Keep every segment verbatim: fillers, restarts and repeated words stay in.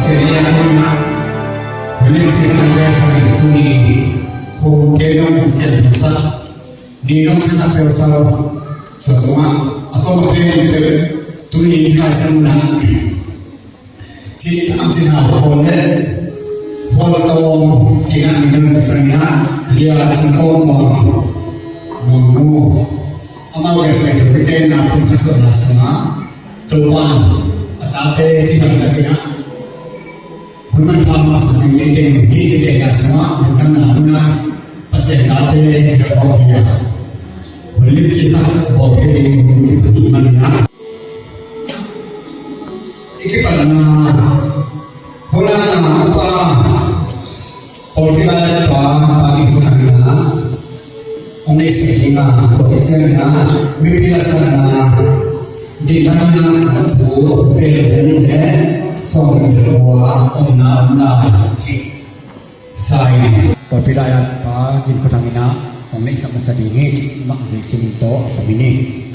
Seri a tuni na, William Sitang Bel Sangin tuni, home te zong sian thumsak, ni zong sisak sel sau, tua sungah, a kong a pen pek, tuni ni lai sang na, cit ang cina hong le, hong tong cina ni dong sangina, lia cing kong mong, mong mu, amau le fe tu pek na pun kaso na sanga, Topa, a tate ci bang takin ah, hun manpha masa ding neiteng, hih neiteng a sungah, mun dang na mun ah, Pasian tate, kirak khawm hi a. Hun limci tak, bawl thei ding, hun kipan ding man in ah. I kipan na, hun a na, upa, Pawlpi lai pa, pa Gin Kho Thang in ah, hong neihsak ding a, tua khit ciangin ah, mipi laksakna, dinna ding a, na pu, a pu pen zen in le, sawm nih le kua, omna, omna, cih sa in. Pawlpi lai pa Gin Kho Thang in ah, hong neihsak masa ding hi, cih mak Jesu min tawh, a sa min hi.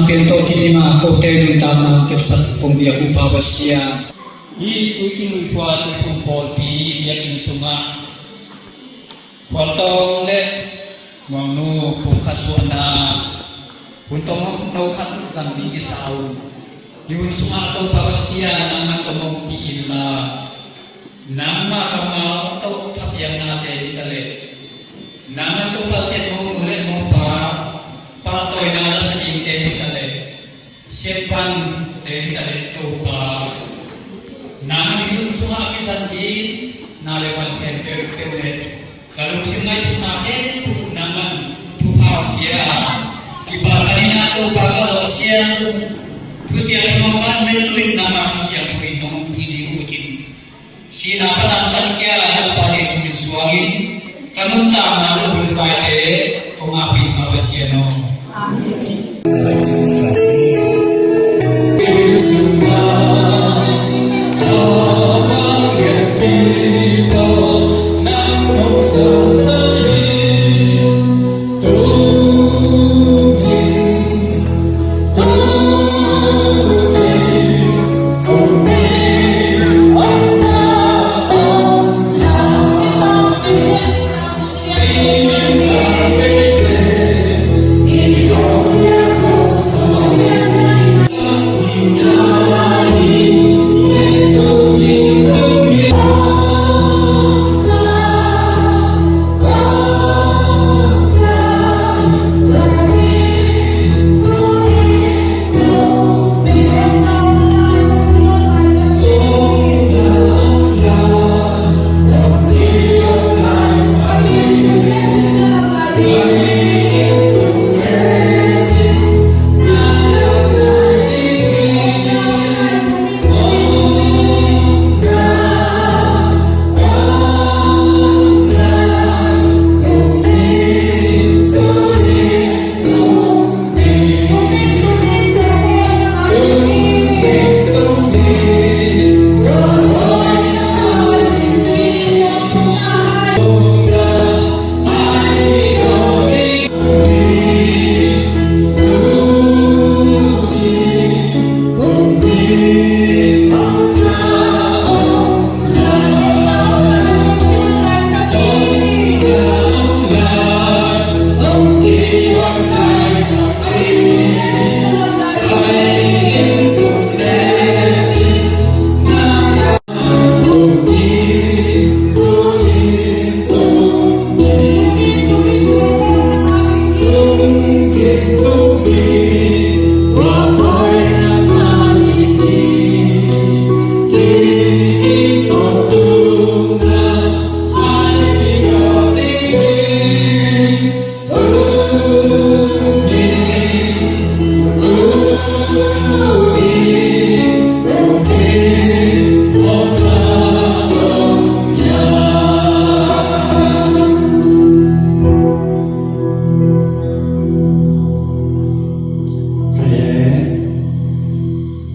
Pen tawh kidim a, kote nuntakna kepsak, pumbiak upa Pasian. Hih Tuiking Luiphual Tuiphum Pawlpi biakinn sungah Khualtawng le Muangnu pumkhat suahna hun tawmno khat zang ding kisa uh. Hih hun sungah Topa Pasian nangman tawm hong pi inla, nangma kammal tawh thapiaknate hi ta leh, nangman Topa Pasian mawhnu le mawhpa pahtawina na sa dingte hi ta leh, Siapan te ta le Topa, nangman hih hun sungah a kizang ding na le van khempeuh le ka lungsim ngaihsutna khempeuh nangman thupha hong pia. Kipak panin ah Topa ka zawh siang, thusia thunuam ka hong len loin nangma Kha Siangtho in nong ompih ding uh hi. Sihna pan a hong tankhia Topa Jesu min suangin ka nuntakna le hong vaite kong ngahpih Pasian aw. Amen.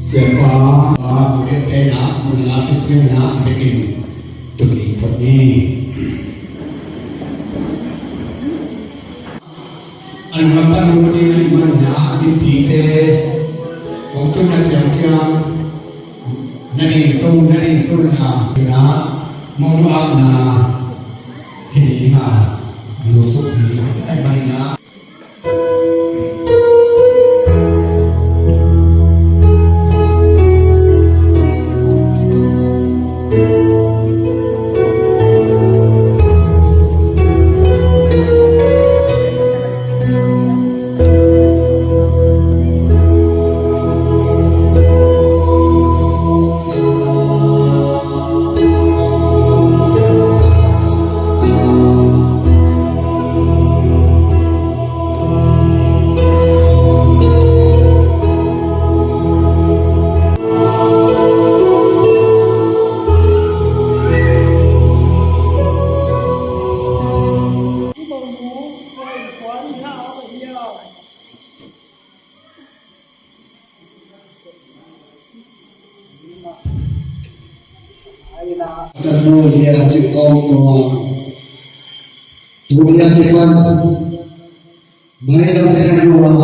Siapa, ah, mudah kena, mengenal kecil na, bikin tuki, tuki. An lampan mu ding a i manna a mipite hong tunna ciangciang, Na ding tung, na ding tung na, na, mawnu akna, hi ding a, lusuk ding a, tai manina. Kan nulia cik kong nuam. Nulia kipan. Mai lam te kan nuam.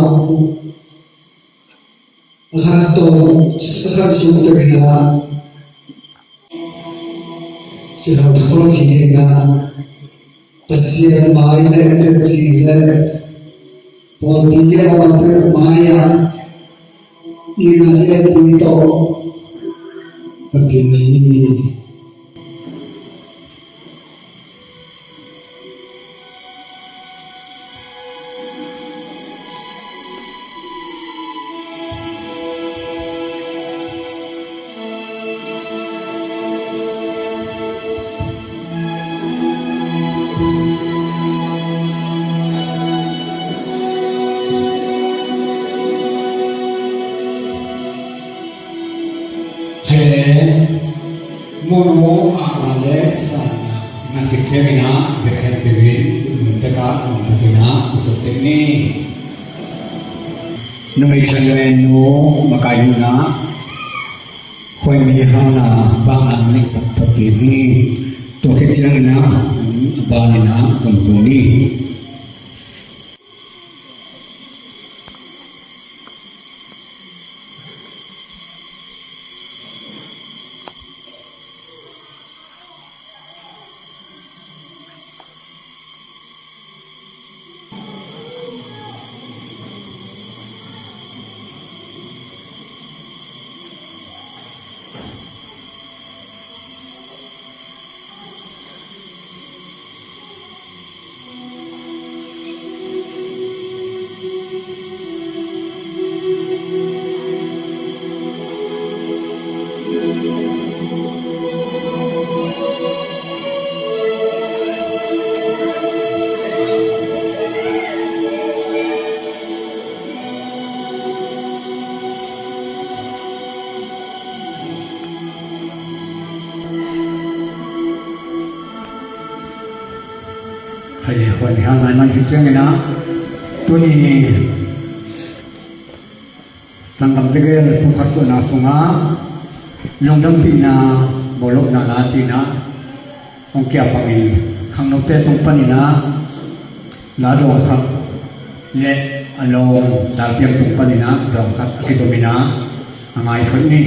Akan sung, akan sung te kina. Ci hau thaw ci kina. Pasian mai a peuh ci le pawlpi a om a peuh mai-ah i na lianpi tawh a pia hi. Khaile, mawnu akna le sanna ngan khit ciangin ah, biakhiatpeuh in, mun tekah, mun takin ah, tusuk tek ni. Numei Chan le nu, makai nu na, Khuaimi hana, bangna, mani sak thok kik hi. Tua khit ciangin ah, a banin ah, zom tung ni. Khaile, khuaimi hana i man khit ciangin ah, tuni sanggam tegel pumkhat suahna sungah lungdampihna, bawlopna la cihna hong kia pangin, khangnote tung panin ah la dawng khat le a lawm dalpiang tung panin ah dawng khat a kizomin ah a ngai phot ni.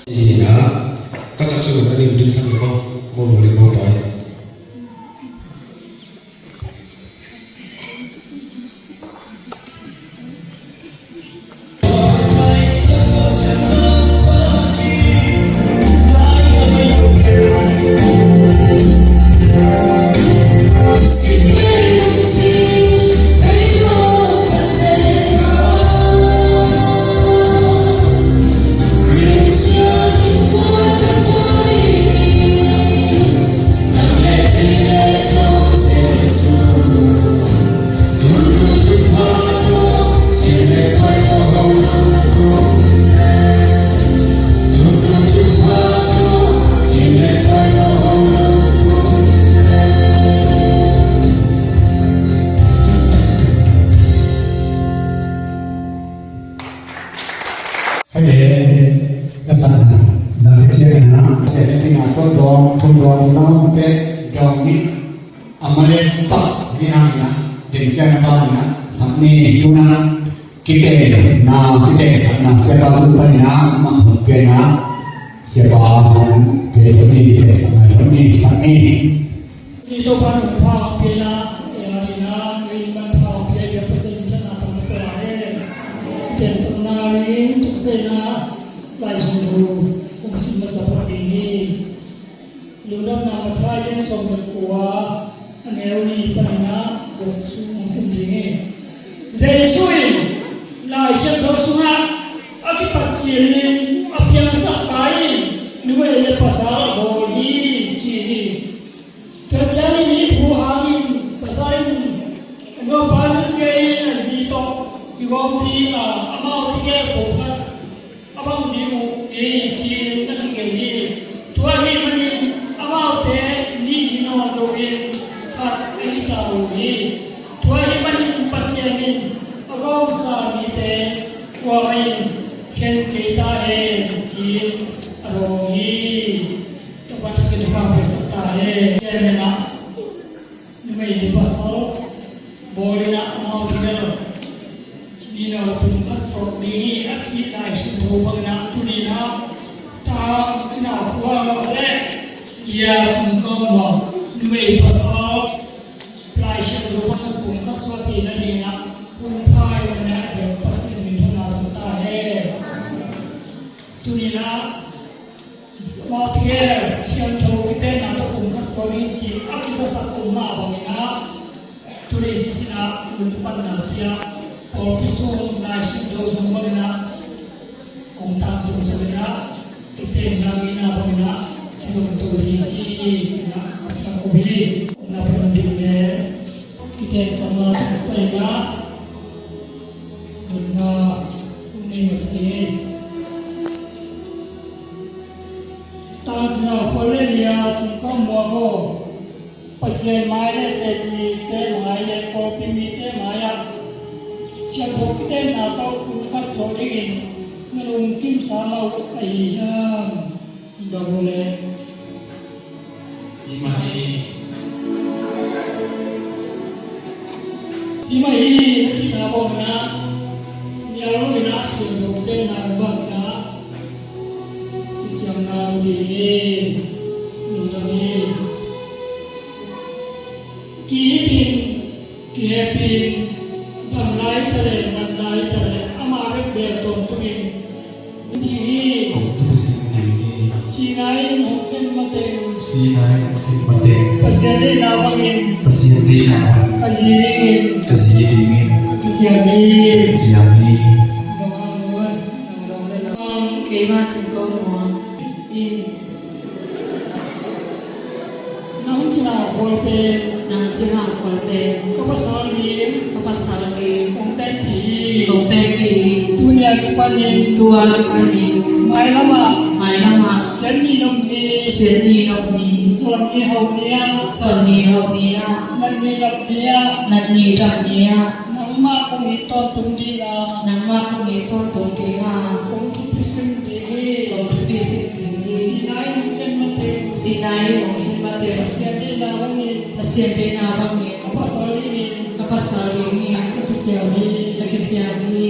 Ina, ka sak sungun a ning din sang ko, mo mo le mo pai. Khaile, ka sakna, zan ka ciang ina, se ka tina ko dong, thum dong, ina, pe, dong ni, amale pa, ni hang ina, ding ciang na pa ina, sak ni, tu na, kite, na, kite, sakna, siapa tu pa ina, ma, pe na, siapa, pe, tu ni, kite, sakna, tu ni, sak ni. Ni Topa nong pha hong pia na, e a ni na, kei man pha hong pia, pia Pasian min thang na tang na sa e. Pen sang na ring, tuk se na, Lai Siangtho, hong sim masa phot ding hi. Lungdamna Matthai lian sawm le kua, a neu li panin a, guk sung hong sim ding hi. Jesu in, Lai Siangtho sungah, a kipat cil in, a piangsak pa in, numei le pasal a bawl hi, ci hi. Tua ciangin hih thu hangin pasal in a nupa nusia in a zi tawh kigawm ding a, amau tegel pawlkhat a bang ding uh hi ci-in a kigelh hi. Tua ahih manin amaute nih hi nawn loin khat ahi ta uh hi. Tua ahih manin Pasian in a gawmsa mite kuamah in khen kei ta hen ci-in a dawng hi. Topa thangin thupha pia sak ta hen. Ciang ina, numei le pasal bawl ina, amau tegel ni nawn pumkhat sawt ding hi a cih Lai Siangtho bang ina, tuni ina, Tang Cin Hau Khual le Lia Cin Kau Muang, numei pasal Lai Siangtho bang pumkhat sawt ding ina, hun phai ina, Pasian min thang na tang ta hen. Tuni ina, Matthai Siangtho kitenna tawh pumkhat sawt ding ci a kizasak om mah bangin ah, tuni cikin ah, hun panna hi a, pawlpi sung Lai Siangtho zong bangin ah, hong tangtung sawm in ah, kitenna ngeina bangin ah, kizom to ding hi, ci-in ah, a kilang ko hi. Na pum ding le, kiten sama sa in ah, nunna, hun nei masa hi. Tang Cin Hau Khual le Lia Cin Kau Muang aw, Pasian mai le tecite mai le pawlpi mite mai-ah siangtho kitenna tawh pumkhat sawt dingin na lungkimsa mah uh ahi hiam? Dong uh le. Hi mah hi. Hi mah hi, a cihna bawlna, nial lo in ah siangtho kitenna bawlna, kiciamna lo ding hi, lungdam hi. Kihipin, kihepin, dam lai ta leh, man lai ta leh, ama bekbek tawntungin, Hi hi. Kong tuisin ding hi. Sihna in hong khen mateng. Sihna in hong khen mateng. Pasian deihna bangin. Pasian deihna bangin. Ka zi dingin. Ka zi dingin. Ka kiciam hi. Ka kiciam hi. Dong hang nuai. Dong dong le dong. Keimah Cin Kau Muang. Hi. Nang Cin Hau Khual pen. Nang Cin Hau Khual pen. Ka pasal lim. Ka pasal lim. Kong tengpih hi. Kong tengpih hi. Tuni a kipanin. Tua a kipanin. Mailamah. Mailamah. Sian ni nop ni. Sian ni nop ni. Suan ni hau ni ah. Suan ni hau ni ah. Nat ni dap ni ah. Nat ni dap ni ah. Nangmah kong it tawntung ding a. Nangmah kong it tawntung ding a. Kong thupi sim ding hi. Kong thupi sim ding hi. Sihna in hong khen mateng. Sihna in hong khen mateng. Pasian deihna bangin. Pasian deihna bangin. Ka pasal dingin. Ka pasal dingin. Ka kiciam hi. Ka kiciam hi.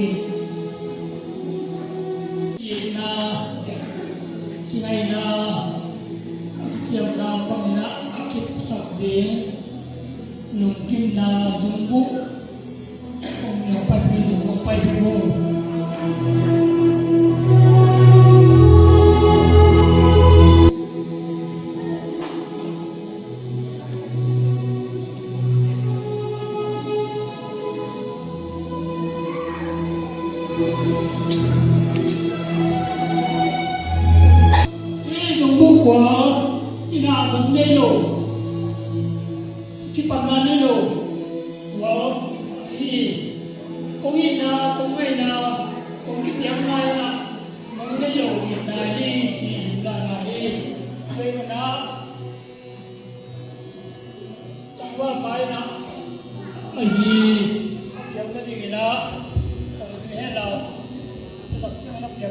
Itna, kingaihna, a kiciamna bangin ah a kipsak ding. Lungkimna zungbuh. Kong neu paipih zungbuh paipih bo. Hih zungbuh kua, itna bang nei lo. Kipatna nei lo. Kua hi. Kong itna, kong ngaihna, kong kipiakna in ah bang nei lo itna hi ci-in lahna hi. Tua ahih manin ah tangval pa in ah a zi a piak nadingin ah, a zi heh lo. Kei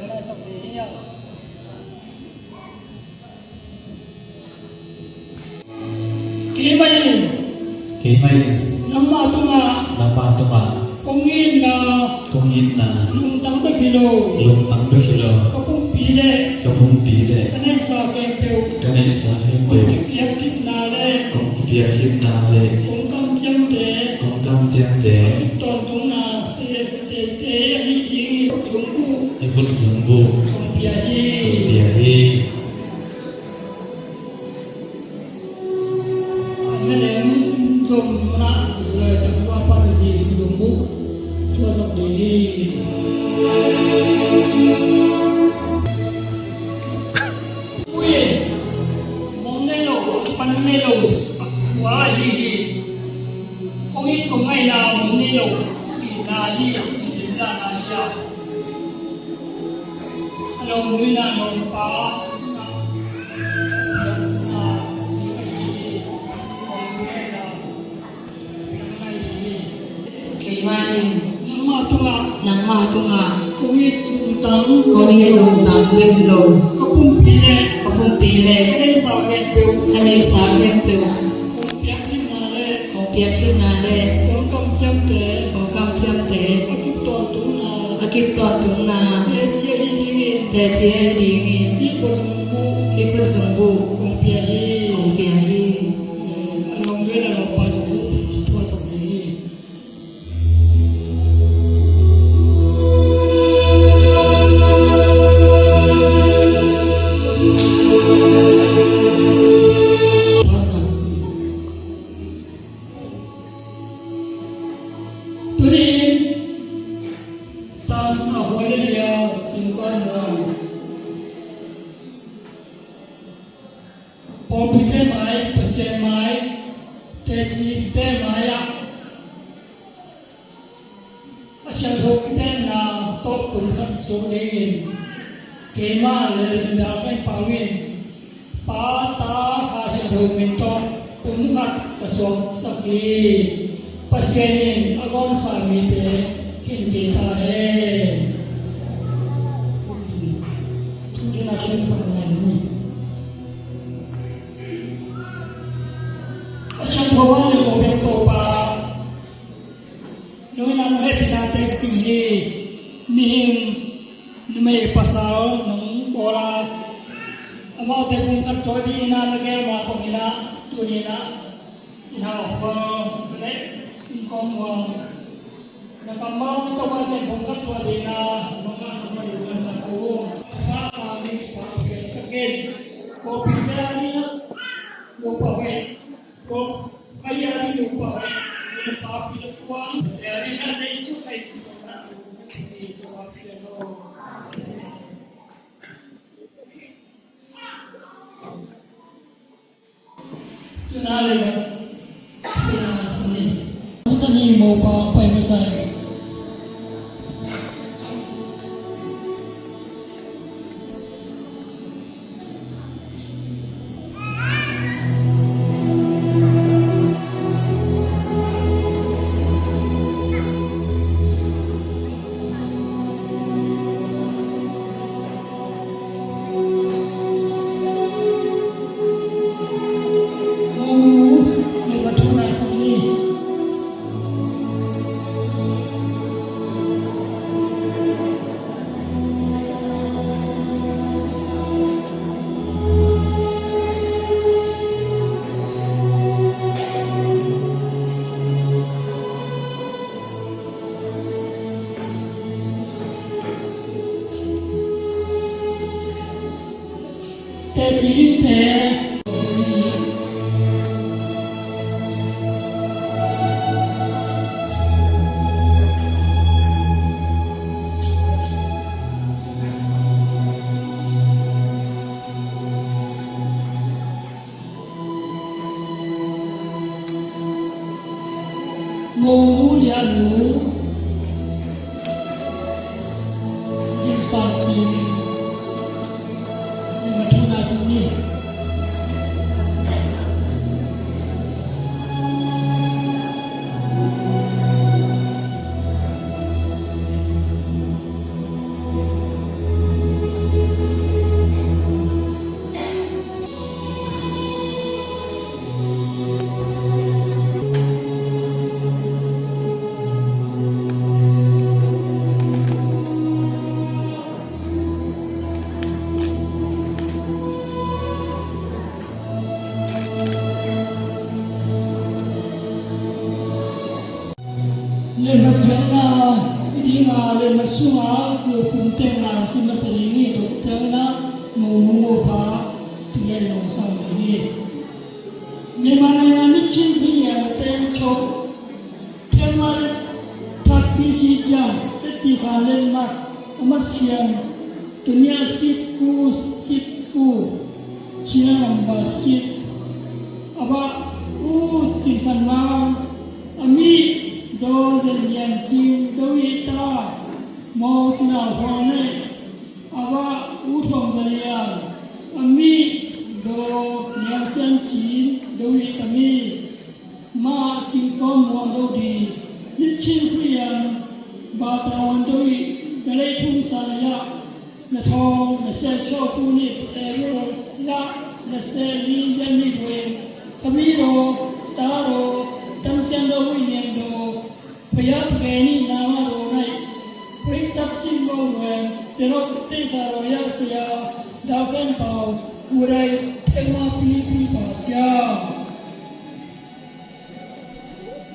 mah in, kei mah in, nangmah tungah, nangmah tungah, kong itna, kong itna, lungtang bek hi lo, lungtang bek hi lo, ka pumpi le, ka pumpi le, ka neihsa khempeuh, ka neihsa khempeuh, kong kipiak khitna le, kong kipiak khitna le, kong kamciamte, kong kamciamte, a kip tawntungna te, te, te ahi ding i khut zung buh, i khut zung buh, kong pia hi, kong pia hi. Amen. Zom nuna le takua pan si dum bu. Tua zom di. Ui, mong nei lo, pan nei lo. Wa hi hi. Kong it kong ngaihna mong nei lo. Hi na hi, si na na hi a. Keimah in, nangmah tungah, nangmah tungah, kong it lungtang, kong it lungtang bek hi lo, ka pumpi le, ka pumpi le, ka neihsa khempeuh, ka neihsa khempeuh, kong piak khitna le, kong piak khitna le, kong kamciamte, kong kamciamte, a kip tawntungna, a kip tawntungna, teci ahi dingin, teci ahi dingin, i khut zung buh, i khut zung buh, kong pia hi, kong pia hi. A lawm ve a lawmpa zung buh, tua zong hi. Tuni in, ta cina huai le lia, cingkuan muang. Pawlpite mai, Pasian mai, tecite mai ah, a siangtho kitenna tawh kum khat sung dingin, keimah le Linda Khen Pau in, Pa, Ta, Kha Siangtho min tawh kum khat ka suaksak hi. Pasian in a gawmsa mite khin kei ta hen. Thu ding a khin sak ngai ni. A siangtho a le ko bek Topa. Nui nang hehpihna te cing hi. Mihing numei pasal nong bawl a, amaute kum khat suak dingin a na gel ma kong in a, tuni in a, Cin Hau Khual le Cin Kawng Muang, na kammal tawh Pasian kum khat suak dingin a nong ngahsak ma ding kan ka ko. Pa, Sang, Min, Pa, Pasian sak in. Ko pi te a ni na, lo pa hoih. Ko, ai a ni lo pa hoih. Ni pa pi lo pa. Te a ni na Jesu Khrist na. Ni to pa pi lo. Tuna le ba, tuna sani. Sani mo pa pai mo sai. Teci dingte. Mo lian lu. Yin san cin. Ni ma thu na sung ni. Hih ding a letmat sungah kio pum teng lai sim masa ding hi. Tua ciangin ah nu, nu, nu pa, tua hi a ding hong sang ding hi. Myanmar leiah nichin Khrih lian a teng cho, Thengma le That P C ciang, Tetti kha letmat a mat siam, tua ni a sit ku, sit ku, serial number sit, a bah U Cin Khan Mang, a mi Daw Zen Lian Cing, Dawi ta, Maw Cin Au Huang Nei, a bah U Thuam Za Lian, a mi Daw Niang Sian Cin, Dawi ta mi, Ma Cing Kawm Muang Daw Di, nichin Khrih lian, Ba Ta Wan Dawi, Dalei Thung Sa Lei ah, na thawng, na se chawk u nit, eh, ro, la, na se li, zia nit wen, ka mi ro, ta ro, tam ciang ro, ui nian ro, paya thake ni na ma ro nai, pui tak sin ro wen, zero, te ka ro ya sia, da fen pau, u rai, te ma pi pi pa cia.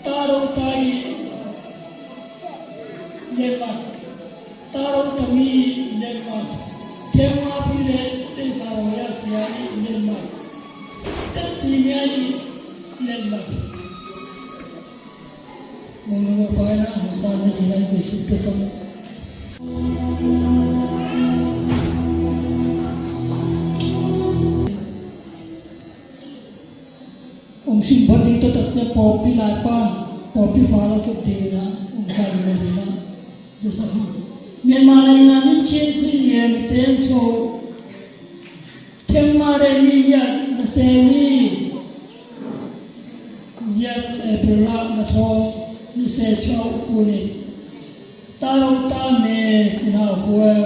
Taro tai lemak, taro tami lemak, kema pire te karo ya siai lemak, tati miai lemak. Mulu paina musa ni ilai Jesu Kristo. Hong sim phot ding taktak ciang pawlpi lai pan pawlpi fa la kep ding in ah hong sa ding lai ding in ah. Myanmar lei nga ni chin khui lian ten cho. Thengma rei ni hiat na se ni. Ziat April ah na thawng na se cho u ni. Tarong ta me cina hual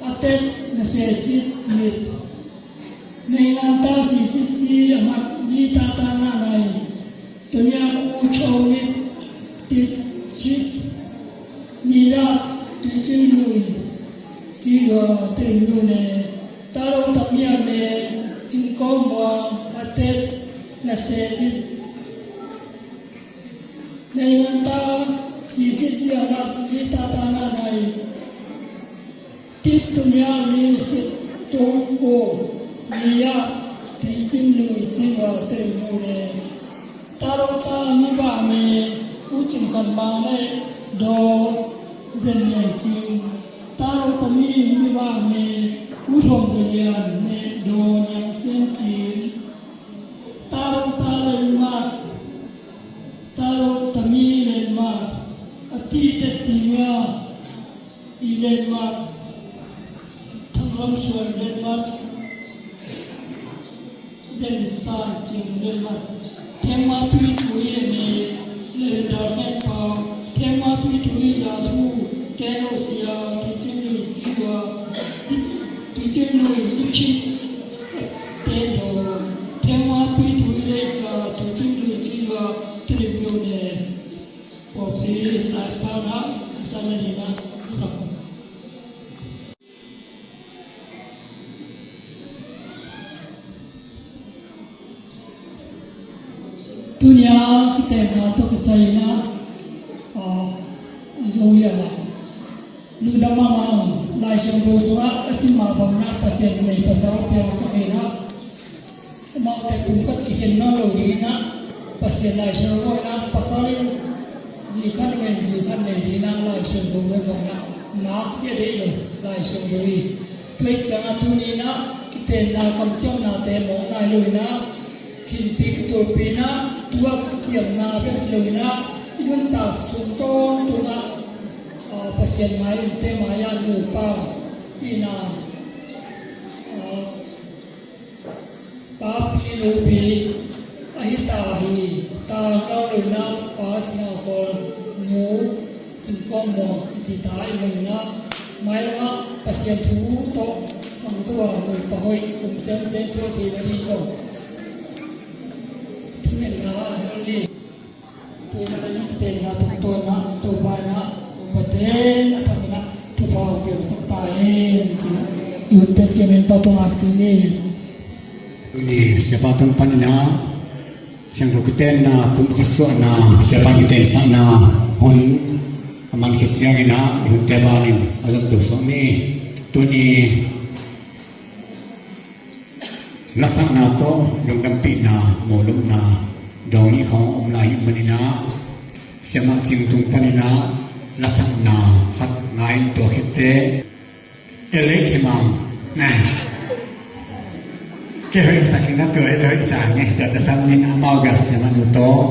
a tet na se sit mit. Nei ngan ta si sit ci a mat ni ta ta na nai. Tunia u cho mit ti sit ni la ti cin lui ci lua te lu ne. Tarong ta mi a me cin ko mua a tet na se mit. Nei ngan ta si sit ci a mat ni ta ta na nai. Tip tumia mi sit tung ko ni ya ti cin lui cin wa te mu ne. Taro ta mi ba me u cin kan ma ne do zen yen cin. Taro ta mi mi ba me u thong zen yen ne do nyang sen cin. Taro ta le mat. Taro ta mi le mat. A ti te ti nga. I le mat. Thang lam suan le mat. Zen san cing le mat. Thengma pi tui le me. Le da fen pau. Thengma pi tui la thu. Te lo sia. Tu cing lu cing wa. Tu cing lu tu cing. Te do. Thengma pi tui le sa. Tu cing lu cing wa. Tu le lu ne. Pawlpi lai pa na, sa na ni na, sa. Tunia kitenna tawh kisai na, a, zo hi a la. Lungdam mahmah, Lai Siangtho sungah a sim mah bang na Pasian nei pasal piangsak hi na. Amaute kum khat kikhen nawn lo ding in ah, Pasian Lai Siangtho in ah, pasal in zi khat nei, zi khat nei ding in ah, Lai Siangtho in ah, nak cia dei lo, Lai Siangtho hi. Tua hi ciangin ah tuni in ah, kitenna kamciamnate mawk nai lo in ah, khinpi kitulpi in ah, tua kiciamna bek hi lo in ah, i nuntak sung tawntung ah, ah, Pasian mai in te mai ah nupa in ah, ah, Papi nupi ahi ta hi. Ta nau lo na pa Cing Au Khawl, nu Cing Kawm Muang kici ta hi lo na. Mai lo na Pasian thu tawh hong tua nupa hoih kum semsem tua ti na ri ko. Thu ngen na a hel ni. Tuna na ite na tungtawna Topa na upate na takina Topa upiang sakta hen ci. Yunte ciamin patung akti ni. Tuni siapa tung panina siang lo kiten na pum khasuana siapa kiten sakna hon A man khit ciangin ah i hunte banin a zong tua suak ni. Tuni lasakna tawh lungdampihna, molumna dawng nih khawng om lai hi manin ah, Siamah Cing tung panin ah lasakna khat ngai in tua khitte. Alex Mang. Kei hoih sak in a tua, tua hoih sak nge, tua ta sam nin amau bel siamah nu tawh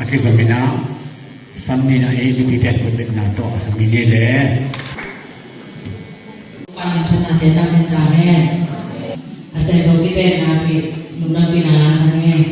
a kizom in a, sam nin a ei mipi ten khut betna tawh a sam nin le. Pan in thunate tam in ta hen. A sem lo kite na ci, lungdampihna la sang hen.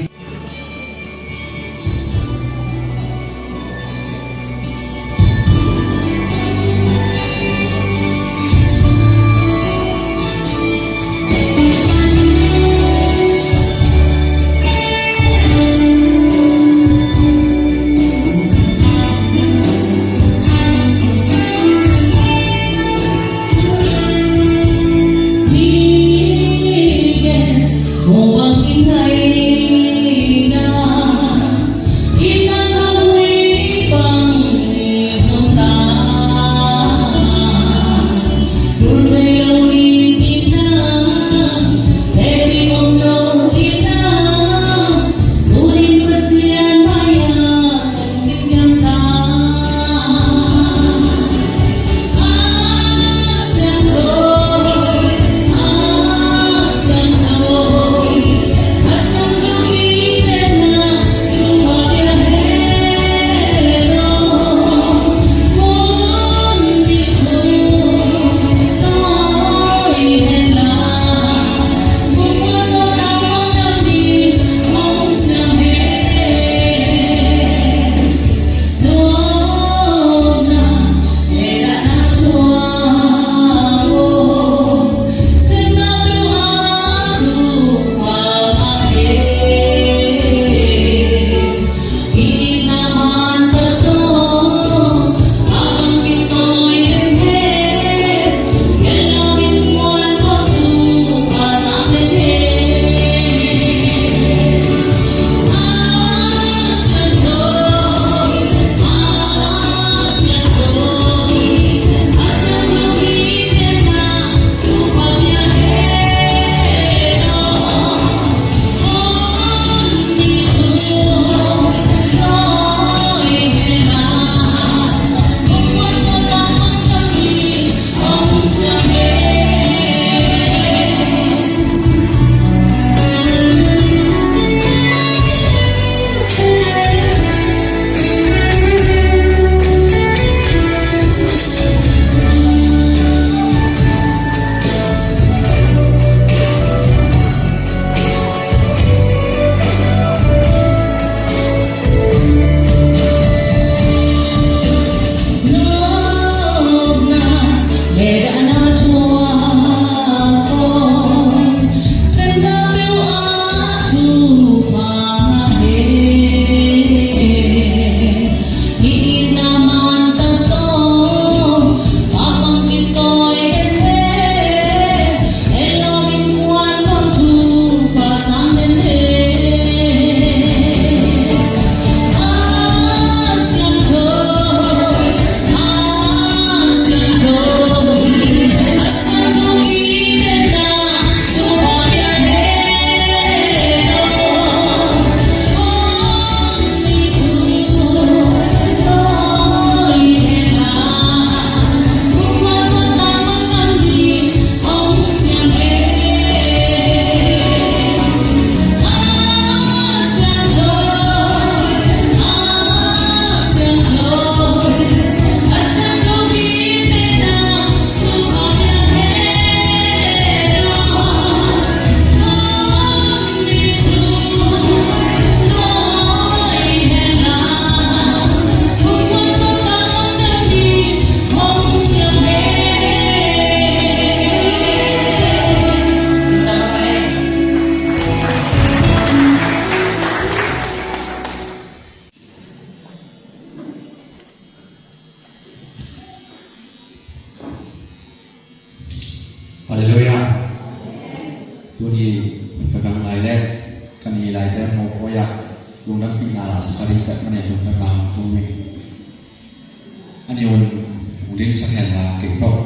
Din sa hen la kei tawh.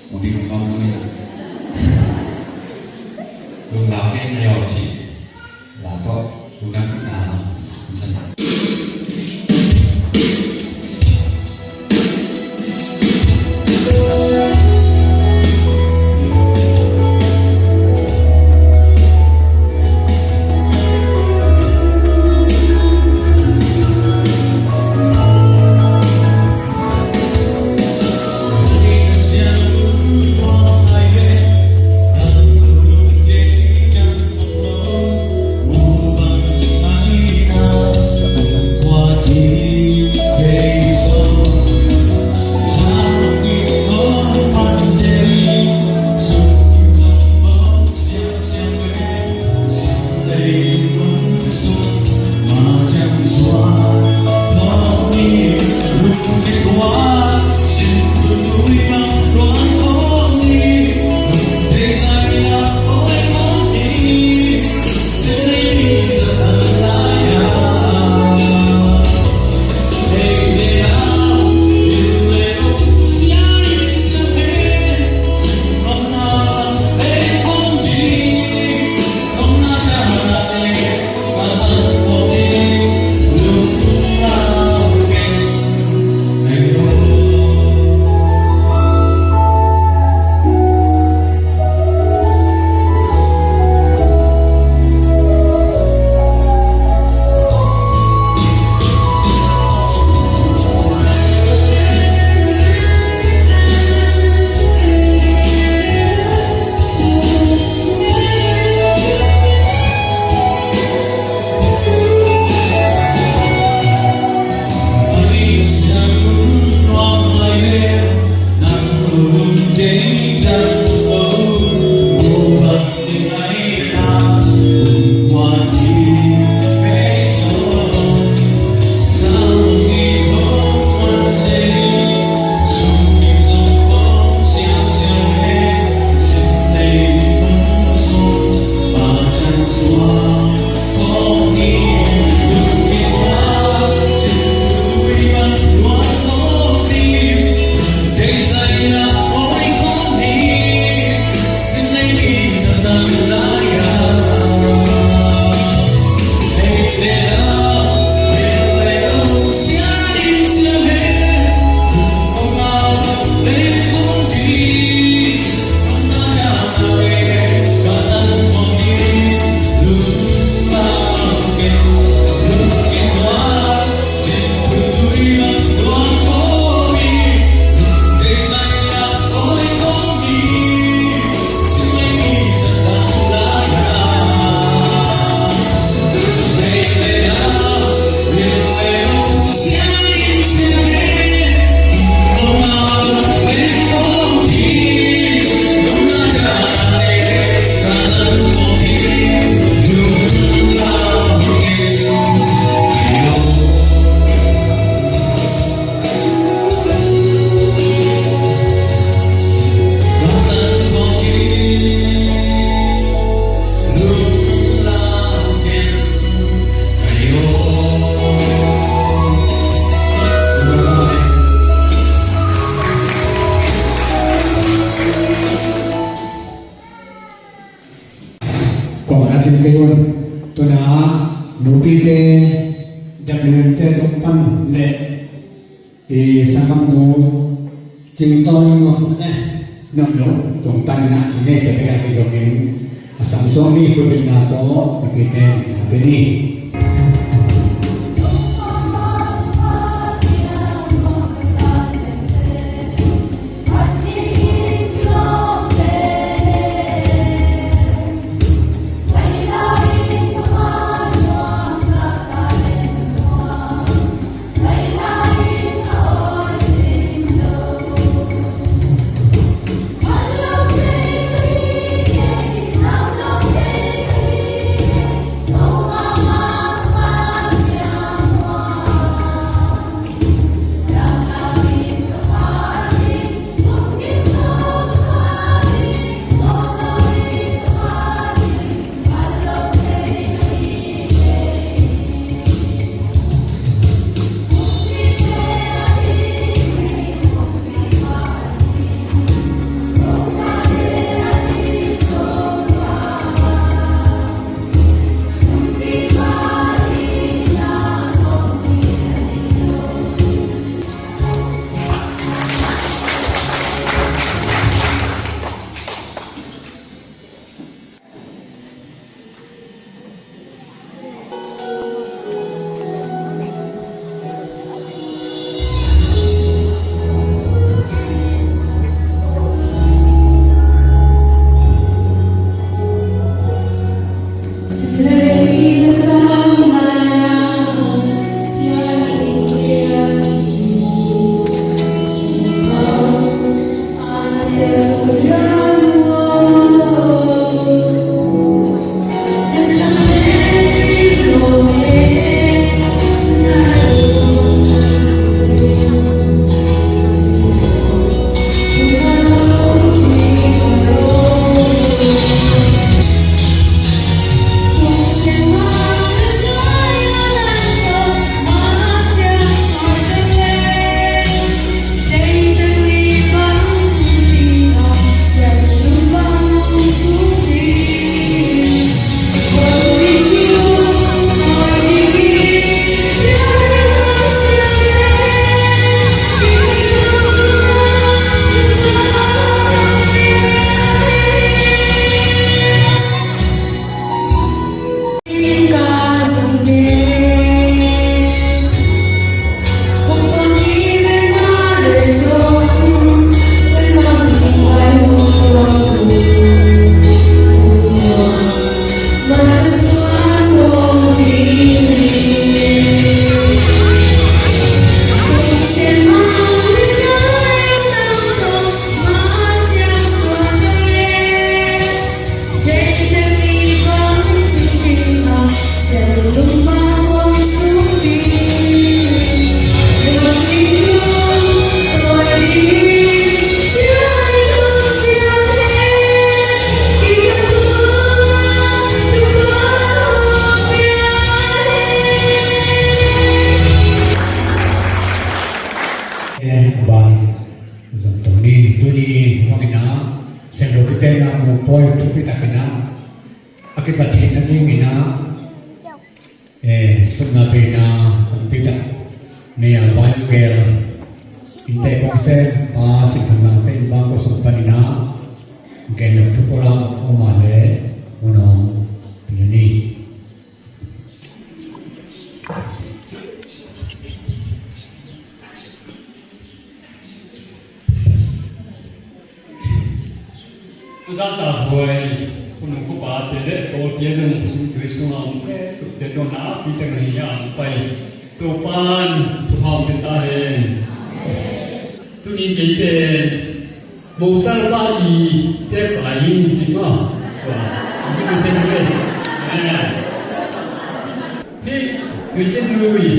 Mu ding khawm lo hi na. Lungdam kei na yaw ci. La tawh. Lungdam kei na. San. Kong a cim kei un. Tuna nupite, dapnente tung pan le i sangam nu cing tawi nu le nop nu tung pan na cing nei te ka ki zong in a sang suang ni khut in na to nupite na pe ni. Tuni bangin ah, St. Luke te na mu pawi thupi takin ah, a kizat theihna dingin ah, eh, sumna beina kong pitak nei a vai gel innte kong sem pa Cin Khan Nang te inn bang ko sung panin ah, gen lo thu ko lam oma le unong pia ni. Zanta huai, khunung khupa te le Kawlpi a zong sum tui sung a om te, tuk te tawh na, pi teng hi a om pai. Topan, thupha om pe ta hen. Tuni kei te, Motal pa i te pa in ci ma. Tua, i ma se le. Eh. Hi, tui cin lui.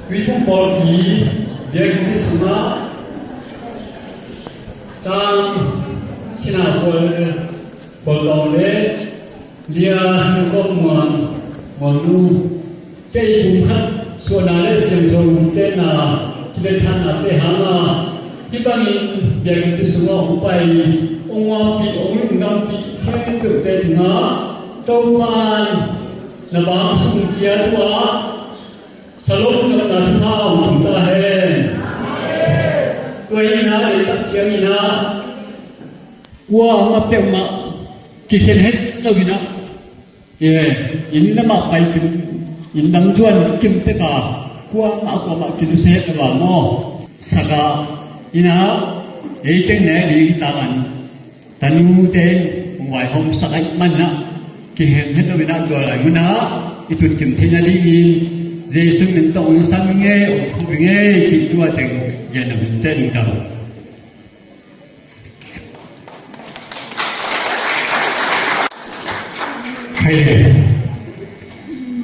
Tui kum pawl i, biakinn te sungah. Tang, Cina pawl, pawl tawng le. Lia, Cungkawm Muang, Muang Nu. Kei pumkhat suahna le siangtho tenna, ci le thanna te hanga, hih bangin biakinn te sungah hong pai, hong uampih, hong lungdampih khempeuh te tungah, Topan na bang sung ciat uh ah, salom natna thupha hong tung ta hen. Tua hi inah, leitak ciang inah, kua amah peuhmah kikhen het lo inah, inn lamah pai kim, inn lam zuan kim teka, kuamah kuamah kinusia het lo a maw? Saka inah, ei teng ne ding hi ta man. Tanu te hong vaihawm sak ahih manah kikhen het lo inah, tua lai munah i tun kim theihna dingin Jesu min tawh hong sam i ngei, hong khop i ngei cih tua teng gen a min te lungdam. Khai le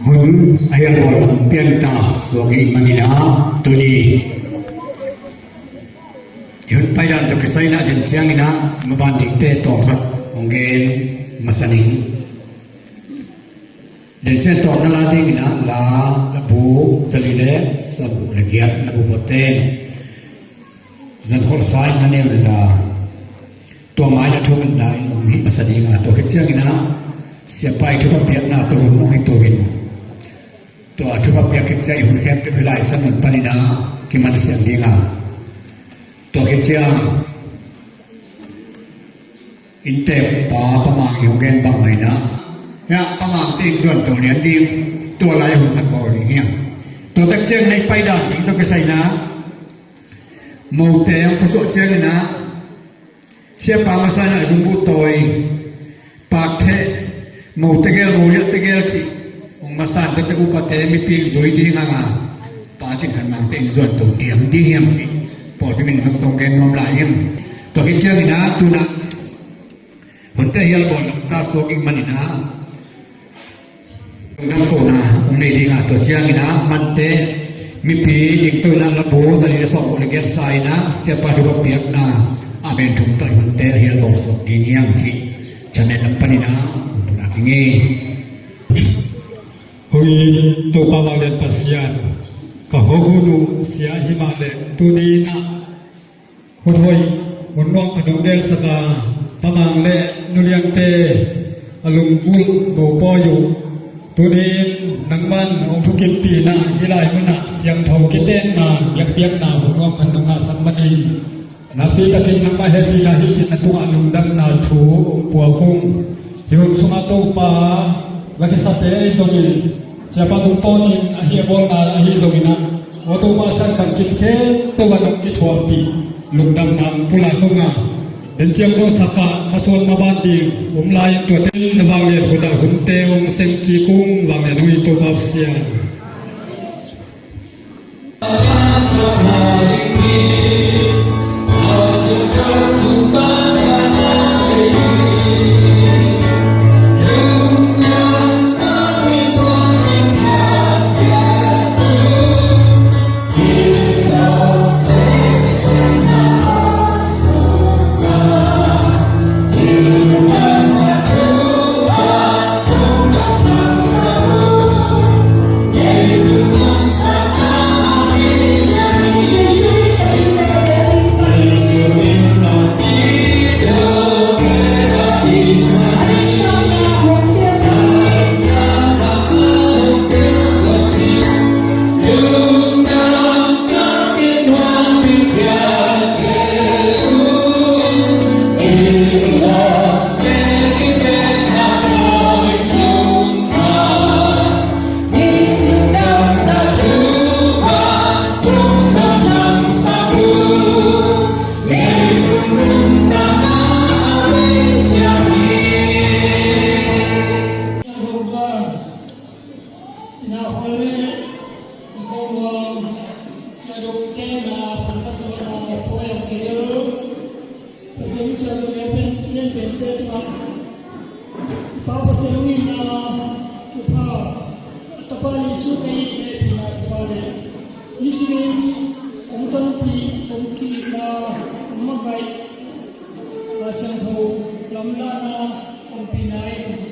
hun a hial bawl lam pian ta suak i hih manin ah tuni i hun paidan tawh kisai inah den ciang inah maban dingte tawm khat hong gen masa ning. Den ciang tawmna la ding inah la, la bu, zali le, sawm le giat, la bu boten. Zan kholh sa in na ne un la, tua mai na thum in la in um hi masa ding a, tua khit ciang inah siapa i thupha piakna tua hun hong hi to in. Tua thupha piak khit ciang i hun khempeuh hih lai sang mun pan inah kiman siang ding a. Tua khit ciang innte pa Pa Mang i hong gen bang mai inah, hiah Pa Mang te inn zuan to lian ding, tua lai hun khat bawl ding hiam. Tua tak ciang inah i paidan ding tawh kisai inah mote hong pusuak ciang inah siapa masa inah zungbuh tawi, pak theh, mo tegel, mo liah tegel cih hong masa in, tuate upate mipi in zui ding hanga, Pa Cin Khan Mang te inn zuan to diam ding hiam cih pawlpi min zong tawh gen nuam lai ing. Tua khit ciang inah tunah hunte hial bawl lam ta suak i hih manin ah, lungdam kohna hong nei ding a, tua ciang inah mante mipi dingto inah la bu, zali le sawm le giat sa inah siapa thupha piakna a ben thum tawh i hunte a hial bawl suak ding hiam cih chairman lam pan inah hong pulak i ngei. Hong it Topa Vanglian Pasian, ka hawk hun uh sia hi mah leh tuni inah hun hoih, hun nuam khat hong gelsak a, Pa Mang le Nu Liante a lunggulh mopawi uh tuni in nangman hong thukimpih inah hih lai munah siangtho kitenna, biakpiakna hun nuam khat hong ngahsak manin, nakpi takin nangmah hehpihna hi cih na tungah lungdamna thu hong puak ung. Hih hun sungah Topa, la kisate ahi zongin, siapa tungtawnin ahi a bawlna ahi zongin ah, aw Topa, siatna bangkit khempeuh ah nong kithuahpih lungdamna hong pulak ung a, den ciang tawh sakah masuan maban ding om lai-in, tuate na vanglian khut ah hunte hong sem kik ung. Vanglian hong hi Topa Pasian. Te tungah Pa Pasian hong itna thupha, Tapa Jesu Khrih hehpihna thupha le, Jesu in hong tonpih, hong ki-itna, hong makaih, Kha Siangtho lamlahna, ompihna in